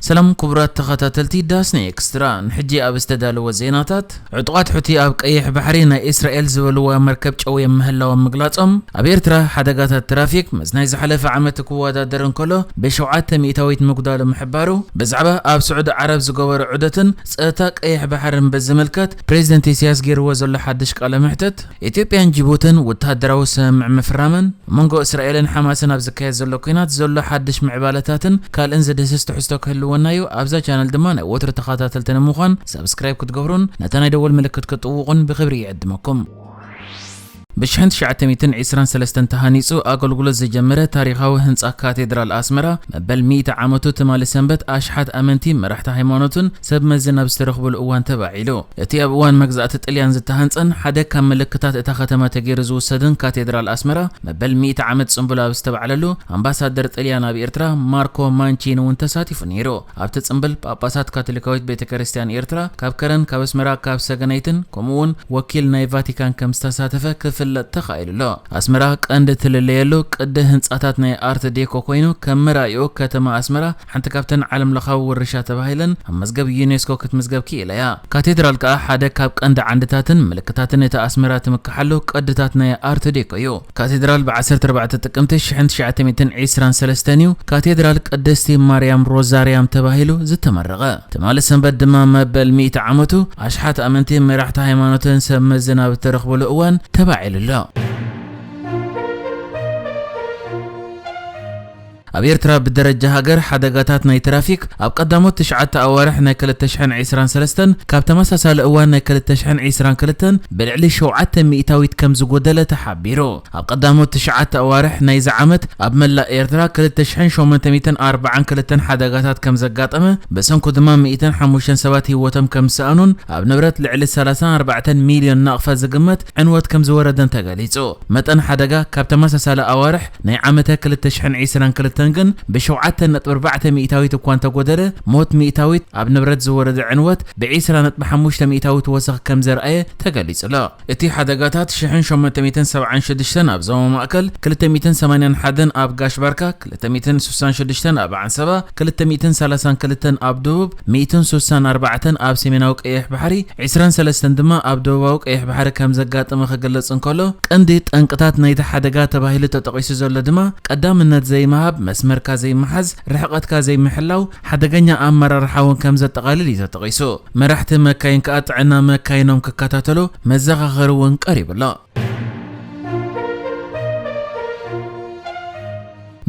ሰላም ክቡራት ተኸታተልቲ ዳስና ኤክስትራ፣ ንሕጂ ኣብ ዝተዳለወ ዜናታት፣ ዕጡቓት ሑቲ ኣብ ቀይሕ ባሕሪ ናይ እስራኤል ዝበልዋ መርከብ ጨውዮም ምህላዎም ምግላጾም፣ ኣብ ኤርትራ ሓደጋታት ትራፊክ ምስ ናይ ዝሓለፈ ዓመት ክወዳደር እንከሎ ብሸውዓተ ሚእታዊት ምጉዳሉ ምሕባሩ፣ ብዛዕባ ኣብ ስዑዲ ዓረብ ዝገበሮ ዑደትን ጸጥታ ቀይሕ ባሕርን ብዝምልከት ፕሬዚደንት ኢሳያስ ገይርዎ ዘሎ ሓድሽ ቃለ መሕተት፣ ኢትዮጵያን ጅቡትን ወተሃደራዊ ስምምዕ ምፍራመን፣ መንጎ እስራኤልን ሓማስን ኣብ ዝካየድ ዘሎ ኲናት ዘሎ ሓድሽ ምዕባለታትን ካልእን ዝድህስስ ትሕዝቶ ክህልወና እዩ። ኣብዛ ቻነል ድማ ናይ ወትሩ ተኸታተልቲ ንምዃን ሳብስክራይብ ክትገብሩን ነታ ናይ ደወል ምልክት ክትጥውቑን ብኽብሪ ይዕድመኩም። ብሽሕን ትሽዓተ ሚእትን ዕስራን ሰለስተን ተሃኒጹ ኣገልግሎት ዝጀመረ ታሪኻዊ ህንጻ ካቴድራል ኣስመራ መበል ሚእቲ ዓመቱ ትማሊ ሰንበት ኣሽሓት ኣመንቲ፣ መራሕቲ ሃይማኖትን ሰብ መዝን ኣብ ዝተረኽቡሉ እዋን ተባዒሉ። እቲ ኣብ እዋን መግዛእቲ ጥልያን ዝተሃንጸን ሓደ ካብ ምልክታት እታ ከተማ ተገይሩ ዝውሰድን ካቴድራል ኣስመራ መበል ሚእቲ ዓመት ጽምብሉ ኣብ ዝተባዕለሉ ኣምባሳደር ጥልያን ኣብ ኤርትራ ማርኮ ማንቺኒ እውን ተሳቲፉ ነይሩ። ኣብቲ ጽምብል ጳጳሳት ካቶሊካዊት ቤተ ክርስቲያን ኤርትራ ካብ ከረን፣ ካብ ኣስመራ፣ ካብ ሰገነይትን ከምኡ እውን ወኪል ናይ ቫቲካን ከም ዝተሳተፈ ክፍለጥ ተኻኢሉ ኣሎ። ኣስመራ ቀንዲ ትልለየሉ ቅዲ ህንጻታት ናይ ኣርት ዴኮ ኮይኑ፣ ከም መራኢኡ ከተማ ኣስመራ ሓንቲ ካብተን ዓለምለኻዊ ውርሻ ተባሂለን ኣብ መዝገብ ዩኔስኮ ክትምዝገብ ክኢላ እያ። ካቴድራል ከኣ ሓደ ካብ ቀንዲ ዓንድታትን ምልክታትን እቲ ኣስመራ ትምክሓሉ ቅድታት ናይ ኣርት ዴኮ እዩ። ካቴድራል ብ ዓሰርተ ኣርባዕተ ጥቅምቲ ሽሕን ትሽዓተ ሚእትን ዕስራን ሰለስተን እዩ ካቴድራል ቅድስቲ ማርያም ሮዛርያም ተባሂሉ ዝተመረቐ። ትማሊ ሰንበት ድማ መበል ሚእቲ ዓመቱ ኣሽሓት ኣመንቲ፣ መራሕቲ ሃይማኖትን ሰብ መዝን ኣብ እተረኽብሉ እዋን ተባዒሉ ኣሎ። ኣብ ኤርትራ ብደረጃ ሃገር ሓደጋታት ናይ ትራፊክ ኣብ ቀዳሞት ትሽዓተ ኣዋርሕ ናይ ክልተ ሽሕን ዕስራን ሰለስተን ካብ ተመሳሳሊ እዋን ናይ ክልተ ሽሕን ዕስራን ክልተን ብልዕሊ ሸውዓተ ሚእታዊት ከም ዝጎደለ ተሓቢሩ። ኣብ ቀዳሞት ትሽዓተ ኣዋርሕ ናይዚ ዓመት ኣብ መላእ ኤርትራ ክልተ ሽሕን ሸሞንተ ሚእትን ኣርባዓን ክልተን ሓደጋታት ከም ዘጋጠመ፣ ብሰንኩ ድማ ሚእትን ሓሙሽተን ሰባት ህይወቶም ከም ዝሰኣኑን ኣብ ንብረት ልዕሊ ሰላሳን ኣርባዕተን ሚልዮን ናቕፋ ዝግመት ዕንወት ከም ዝወረደን ተገሊጹ። መጠን ሓደጋ ካብ ተመሳሳሊ ኣዋርሕ ናይ ዓመተ ክልተ ሽሕን ዕስራን ክልተን ግን ብሸውዓተ ነጥቢ ኣርባዕተ ሚእታዊት እኳ እንተጎደለ፣ ሞት ሚእታዊት ኣብ ንብረት ዝወረደ ዕንወት ብዕስራ ነጥቢ ሓሙሽተ ሚእታዊት ወሰኽ ከም ዘርኣየ ተገሊጹ ኣሎ። እቲ ሓደጋታት ሽሕን ሸሞንተ ሚእትን ሰብዓን ሽዱሽተን ኣብ ዞባ ማእከል፣ ክልተ ሚእትን ሰማንያን ሓደን ኣብ ጋሽ ባርካ፣ ክልተ ሚእትን ስሳን ሽዱሽተን ኣብ ዓንሰባ፣ ክልተ ሚእትን ሰላሳን ክልተን ኣብ ደቡብ፣ ሚእትን ስሳን ኣርባዕተን ኣብ ሰሜናዊ ቀይሕ ባሕሪ፣ ዕስራን ሰለስተን ድማ ኣብ ደቡባዊ ቀይሕ ባሕሪ ከም ዘጋጠመ ክግለጽ እንከሎ፣ ቀንዲ ጠንቅታት ናይቲ ሓደጋ ተባሂሉ ተጠቒሱ ዘሎ ድማ ቀዳምነት ዘይምሃብ፣ መስመርካ ዘይምሓዝ፣ ርሕቐትካ ዘይምሕላው፣ ሓደገኛ ኣመራርሓ እውን ከም ዘጠቓልል እዩ ተጠቒሱ። መራሕቲ መካይን ከኣ ጥዕና መካይኖም ክከታተሉ መዘኻኸሪ እውን ቀሪቡ ኣሎ።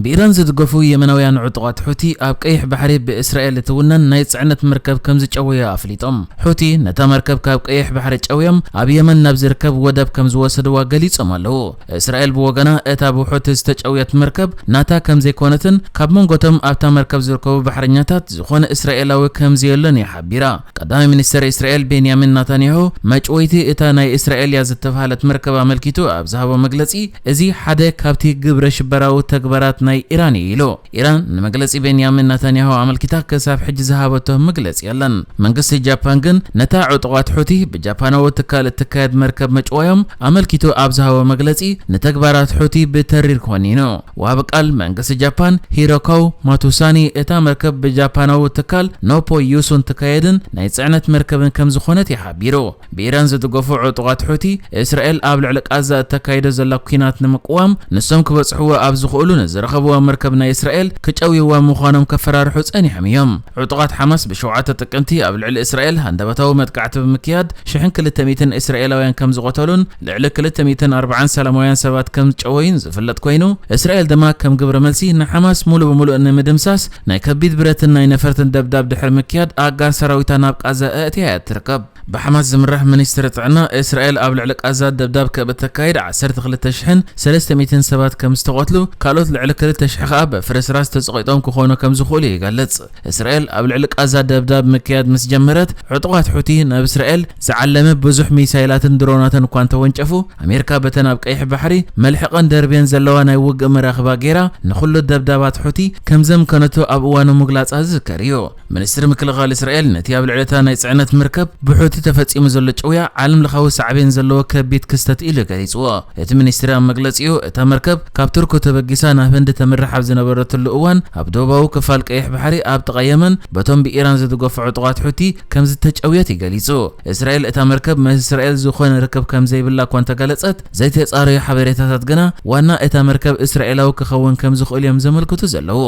ብኢራን ዝድገፉ የመናውያን ዕጡቓት ሑቲ ኣብ ቀይሕ ባሕሪ ብእስራኤል እትውነን ናይ ጽዕነት መርከብ ከም ዝጨወዩ ኣፍሊጦም። ሑቲ ነታ መርከብ ካብ ቀይሕ ባሕሪ ጨውዮም ኣብ የመን ናብ ዝርከብ ወደብ ከም ዝወሰድዋ ገሊጾም ኣለዉ። እስራኤል ብወገና እታ ብሑቲ ዝተጨውየት መርከብ ናታ ከም ዘይኮነትን ካብ መንጎቶም ኣብታ መርከብ ዝርከቡ ባሕረኛታት ዝኾነ እስራኤላዊ ከም ዘየሎን እያ ሓቢራ። ቀዳማይ ሚኒስተር እስራኤል ቤንያሚን ናታንያሁ መጭወይቲ እታ ናይ እስራኤል እያ ዝተባህለት መርከብ ኣመልኪቱ ኣብ ዝሃቦ መግለጺ፣ እዚ ሓደ ካብቲ ግብረ ሽበራዊ ተግባራት ናይ ኢራን እዩ ኢሉ። ኢራን ንመግለጺ ቤንያሚን ናታንያሁ ኣመልኪታ ክሳብ ሕጂ ዝሃበቶ መግለጺ የለን። መንግስቲ ጃፓን ግን ነታ ዕጡቓት ሑቲ ብጃፓናዊ ትካል እትካየድ መርከብ መጭዋዮም ኣመልኪቱ ኣብ ዝሃቦ መግለጺ፣ ንተግባራት ሑቲ ብተሪር ኮኒኑ። ወሃቢ ቃል መንግስቲ ጃፓን ሂሮኮ ማቱሳኒ፣ እታ መርከብ ብጃፓናዊ ትካል ኖፖ ዩሱን ትካየድን ናይ ጽዕነት መርከብን ከም ዝኾነት እዩ ሓቢሩ። ብኢራን ዝድገፉ ዕጡቓት ሑቲ፣ እስራኤል ኣብ ልዕሊ ቃዛ እተካይዶ ዘላ ኲናት ንምቅዋም ንሶም ክበጽሕዎ ኣብ ዝኽእሉ ንዝረኸብዋ መርከብ ናይ እስራኤል ክጨውይዋ ምዃኖም ከፈራርሑ ጸኒሖም እዮም። ዕጡቓት ሓማስ ብሸውዓተ ጥቅምቲ ኣብ ልዕሊ እስራኤል ሃንደበታዊ መጥቃዕቲ ብምክያድ ሽሕን ክልተ ሚእትን እስራኤላውያን ከም ዝቐተሉን ልዕሊ ክልተ ሚእትን ኣርባዓን ሰላማውያን ሰባት ከም ዝጨወዩን ዝፍለጥ ኮይኑ፣ እስራኤል ድማ ከም ግብረ መልሲ ንሓማስ ሙሉ ብምሉእ ንምድምሳስ ናይ ከቢድ ብረትን ናይ ነፈርትን ደብዳብ ድሕሪ ምክያድ ኣጋር ሰራዊታ ናብ ቃዛ ኣእትያ እያ ትርከብ። ብሓማስ ዝምራሕ ሚኒስትሪ ጥዕና፣ እስራኤል ኣብ ልዕሊ ቃዛ ደብዳብ ከብ እተካይድ ዓሰርተ ክልተ ሽሕን ሰለስተ ሚእትን ሰባት ከም ዝተቐትሉ፣ ካልኦት ልዕሊ ክልተ ሽሕ ከኣ ብፍርስራስ ተጸቒጦም ክኾኑ ከም ዝኽእሉ ይገልጽ። እስራኤል ኣብ ልዕሊ ቃዛ ደብዳብ ምክያድ ምስ ጀመረት፣ ዕጡቓት ሑቲ ናብ እስራኤል ዝዓለመ ብዙሕ ሚሳይላትን ድሮናትን እኳ እንተወንጨፉ፣ ኣሜሪካ በተን ኣብ ቀይሕ ባሕሪ መልሕቐን ደርብየን ዘለዋ ናይ ውግእ መራኽባ ገይራ ንኹሉ ደብዳባት ሑቲ ከም ዘምከነቶ ኣብ እዋኑ ምግላጻ ዝዝከር እዩ። ሚኒስትሪ ምክልኻል እስራኤል ነቲ ኣብ ልዕሊ እታ ናይ ጽዕነት መርከብ ብሑቲ ተፈጺሙ ዘሎ ጭውያ ዓለም ለኻዊ ሳዕቤን ዘለዎ ከቢድ ክስተት ኢሉ ገሊጽዎ። እቲ ሚኒስትሪ ኣብ መግለጺኡ፣ እታ መርከብ ካብ ቱርኪ ተበጊሳ ናብ ህንዲ ተምርሕ ኣብ ዝነበረትሉ እዋን፣ ኣብ ደቡባዊ ክፋል ቀይሕ ባሕሪ ኣብ ጥቓ የመን በቶም ብኢራን ዝድገፉ ዕጡቓት ሑቲ ከም ዝተጨውየት እዩ ገሊጹ። እስራኤል እታ መርከብ ምስ እስራኤል ዝኾነ ርክብ ከም ዘይብላ እኳ እንተገለጸት፣ ዘይተጻረዩ ሓበሬታታት ግና ዋና እታ መርከብ እስራኤላዊ ክኸውን ከም ዝኽእል እዮም ዘመልክቱ ዘለዉ።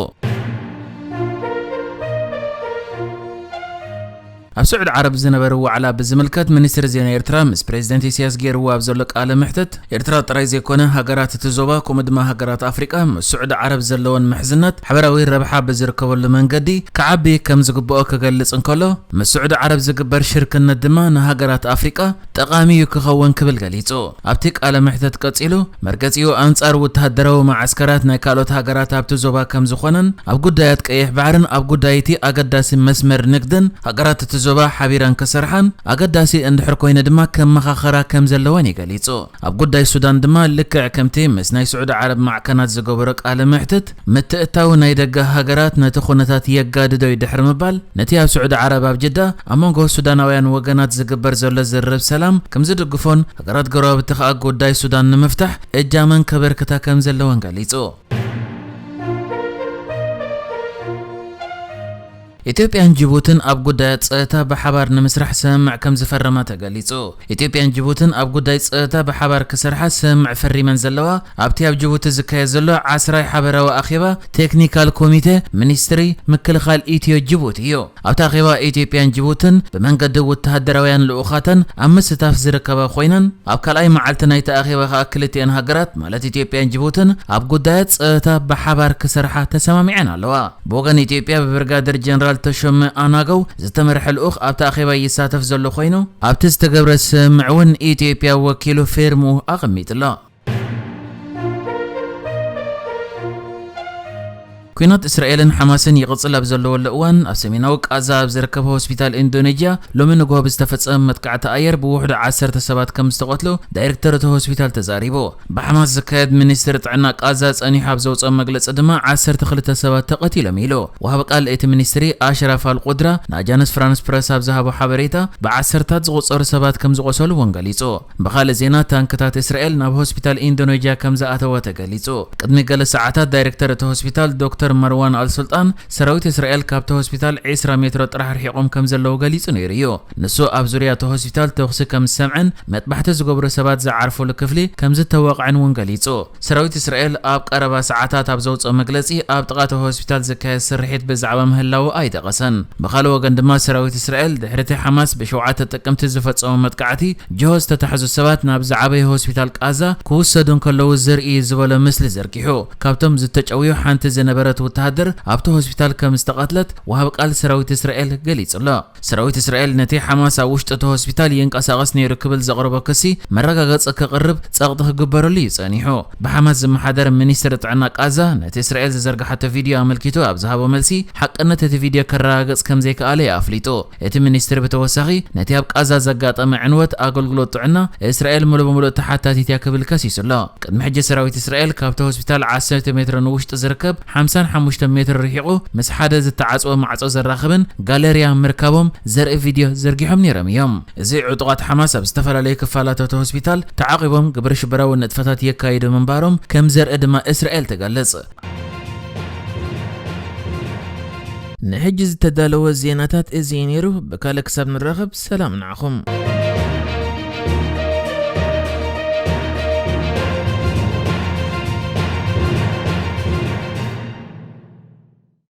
ኣብ ስዑዲ ዓረብ ዝነበረ ዋዕላ ብዝምልከት፣ ሚኒስትሪ ዜና ኤርትራ ምስ ፕሬዚደንት ኢሳያስ ገይርዎ ኣብ ዘሎ ቃለ መሕትት፣ ኤርትራ ጥራይ ዘይኮነ፣ ሃገራት እቲ ዞባ፣ ከምኡ ድማ ሃገራት ኣፍሪቃ ምስ ስዑዲ ዓረብ ዘለወን ምሕዝነት ሓበራዊ ረብሓ ብዝርከበሉ መንገዲ ክዓቢ ከም ዝግብኦ ክገልጽ እንከሎ፣ ምስ ስዑዲ ዓረብ ዝግበር ሽርክነት ድማ ንሃገራት ኣፍሪቃ ጠቓሚ እዩ ክኸውን ክብል ገሊጹ። ኣብቲ ቃለ መሕትት ቀጺሉ፣ መርገጺኡ ኣንጻር ወተሃደራዊ መዓስከራት ናይ ካልኦት ሃገራት ኣብቲ ዞባ ከም ዝኾነን፣ ኣብ ጉዳያት ቀይሕ ባሕርን ኣብ ጉዳይ እቲ ኣገዳሲ መስመር ንግድን ሃገራት እቲ ዞባ ሓቢረን ክሰርሓን፣ ኣገዳሲ እንድሕር ኮይነ ድማ ከመኻኸራ ከም ዘለወን እዩ ገሊጹ። ኣብ ጉዳይ ሱዳን ድማ ልክዕ ከምቲ ምስ ናይ ስዑዲ ዓረብ ማዕከናት ዝገበሮ ቃለ መሕትት፣ ምትእትታው ናይ ደገ ሃገራት ነቲ ኩነታት የጋድዶ እዩ ድሕሪ ምባል፣ ነቲ ኣብ ስዑዲ ዓረብ ኣብ ጅዳ ኣብ መንጎ ሱዳናውያን ወገናት ዝግበር ዘሎ ዝርርብ ሰላም ከም ዝድግፎን፣ ሃገራት ጎረባብቲ ከኣ ጉዳይ ሱዳን ንምፍታሕ እጃመን ከበርክታ ከም ዘለወን ገሊጹ። ኢትዮጵያን ጅቡትን ኣብ ጉዳያት ጸጥታ ብሓባር ንምስራሕ ስምምዕ ከም ዝፈረማ ተገሊጹ። ኢትዮጵያን ጅቡትን ኣብ ጉዳይ ጸጥታ ብሓባር ክሰርሓ ስምምዕ ፈሪመን ዘለዋ፣ ኣብቲ ኣብ ጅቡቲ ዝካየድ ዘሎ ዓስራይ ሓበራዊ ኣኼባ ቴክኒካል ኮሚቴ ሚኒስትሪ ምክልኻል ኢትዮ ጅቡቲ እዩ። ኣብቲ ኣኼባ ኢትዮጵያን ጅቡትን ብመንገዲ ወተሃደራውያን ልኡኻተን ኣብ ምስታፍ ዝርከባ ኮይነን፣ ኣብ ካልኣይ መዓልቲ ናይቲ ኣኼባ ከኣ ክልቲአን ሃገራት፣ ማለት ኢትዮጵያን ጅቡትን፣ ኣብ ጉዳያት ጸጥታ ብሓባር ክሰርሓ ተሰማሚዐን ኣለዋ። ብወገን ኢትዮጵያ ብብርጋደር ጀነራል ተሾመ ኣናገው ዝተመርሐ ልኡኽ ኣብቲ ኣኼባ ይሳተፍ ዘሎ ኮይኑ፣ ኣብቲ ዝተገብረ ስምምዕ እውን ኢትዮጵያ ወኪሉ ፌርምኡ ኣቐሚጡ ኣሎ። ኲናት እስራኤልን ሓማስን ይቕጽል ኣብ ዘለወሉ እዋን፣ ኣብ ሰሜናዊ ቃዛ ኣብ ዝርከብ ሆስፒታል ኢንዶኔዥያ ሎሚ ንግሆ ብዝተፈጸመ መጥቃዕቲ ኣየር ብውሕዱ ዓሰርተ ሰባት ከም ዝተቐትሉ ዳይሬክተር እቲ ሆስፒታል ተዛሪቡ። ብሓማስ ዝካየድ ሚኒስትሪ ጥዕና ቃዛ ጸኒሑ ኣብ ዘውጽኦ መግለጺ ድማ ዓሰርተ ክልተ ሰባት ተቐቲሎም ኢሉ። ወሃቢ ቃል እቲ ሚኒስትሪ ኣሽራፍ ኣልቁድራ ንኣጃንስ ፍራንስ ፕረስ ኣብ ዝሃቦ ሓበሬታ፣ ብዓሰርታት ዝቑጸሩ ሰባት ከም ዝቖሰሉ እውን ገሊጹ። ብኻልእ ዜና፣ ታንክታት እስራኤል ናብ ሆስፒታል ኢንዶኔዥያ ከም ዝኣተወ ተገሊጹ። ቅድሚ ገለ ሰዓታት ዳይሬክተር እቲ ሆስፒታል ዶክተር መርዋን ኣልሱልጣን፣ ሰራዊት እስራኤል ካብቲ ሆስፒታል ዕስራ ሜትሮ ጥራሕ ርሒቖም ከም ዘለዉ ገሊጹ ነይሩ እዩ። ንሱ ኣብ ዙርያ እቲ ሆስፒታል ተኹሲ ከም ዝሰምዐን መጥባሕቲ ዝገብሩ ሰባት ዝዓርፉሉ ክፍሊ ከም ዝተወቕዐን እውን ገሊጹ። ሰራዊት እስራኤል ኣብ ቀረባ ሰዓታት ኣብ ዘውጽኦ መግለጺ፣ ኣብ ጥቓ እቲ ሆስፒታል ዝካየድ ስርሒት ብዛዕባ ምህላዉ ኣይጠቐሰን። ብኻልእ ወገን ድማ፣ ሰራዊት እስራኤል ድሕሪ እቲ ሓማስ ብሸውዓተ ጥቅምቲ ዝፈጸሞ መጥቃዕቲ፣ ጅሆ ዝተታሕዙ ሰባት ናብ ዝዓበየ ሆስፒታል ቃዛ ክውሰዱ እንከለዉ ዘርኢ እዩ ዝበሎ ምስሊ ዘርጊሑ፣ ካብቶም ዝተጨውዩ ሓንቲ ዝነበረት ወተሃደር ኣብቲ ሆስፒታል ከም ዝተቐትለት ወሃቢ ቃል ሰራዊት እስራኤል ገሊጹ ኣሎ። ሰራዊት እስራኤል ነቲ ሓማስ ኣብ ውሽጢ እቲ ሆስፒታል ይንቀሳቐስ ነይሩ ክብል ዘቕረቦ ክሲ መረጋገጺ ከቕርብ ጸቕጢ ክግበረሉ እዩ ጸኒሑ። ብሓማስ ዝመሓደር ሚኒስትሪ ጥዕና ቃዛ ነቲ እስራኤል ዝዘርግሓቶ ቪድዮ ኣመልኪቱ ኣብ ዝሃቦ መልሲ፣ ሓቅነት እቲ ቪድዮ ከረጋግጽ ከም ዘይከኣለ እዩ ኣፍሊጡ። እቲ ሚኒስትሪ ብተወሳኺ፣ ነቲ ኣብ ቃዛ ዘጋጠመ ዕንወት ኣገልግሎት ጥዕና እስራኤል ምሉእ ብምሉእ ተሓታቲት እያ ክብል ከሲሱ ኣሎ። ቅድሚ ሕጂ ሰራዊት እስራኤል ካብቲ ሆስፒታል ዓሰርተ ሜትሮ ንውሽጢ ዝርከብ ሓምሳን ሓሙሽተ ሜትሮ ርሒቑ ምስ ሓደ ዝተዓጽወ ማዕጾ ዘራኽብን ጋለርያ ምርካቦም ዘርኢ ቪድዮ ዘርጊሖም ነይሮም እዮም። እዚ ዕጡቓት ሓማስ ኣብ ዝተፈላለዩ ክፋላት እቲ ሆስፒታል ተዓቒቦም ግብረ ሽበራዊ ንጥፈታት የካይዱ ምንባሮም ከም ዘርኢ ድማ እስራኤል ትገልጽ። ንሕጂ ዝተዳለወ ዜናታት እዚ እዩ ነይሩ። ብካልእ ክሳብ ንራኸብ ሰላም ንዓኹም።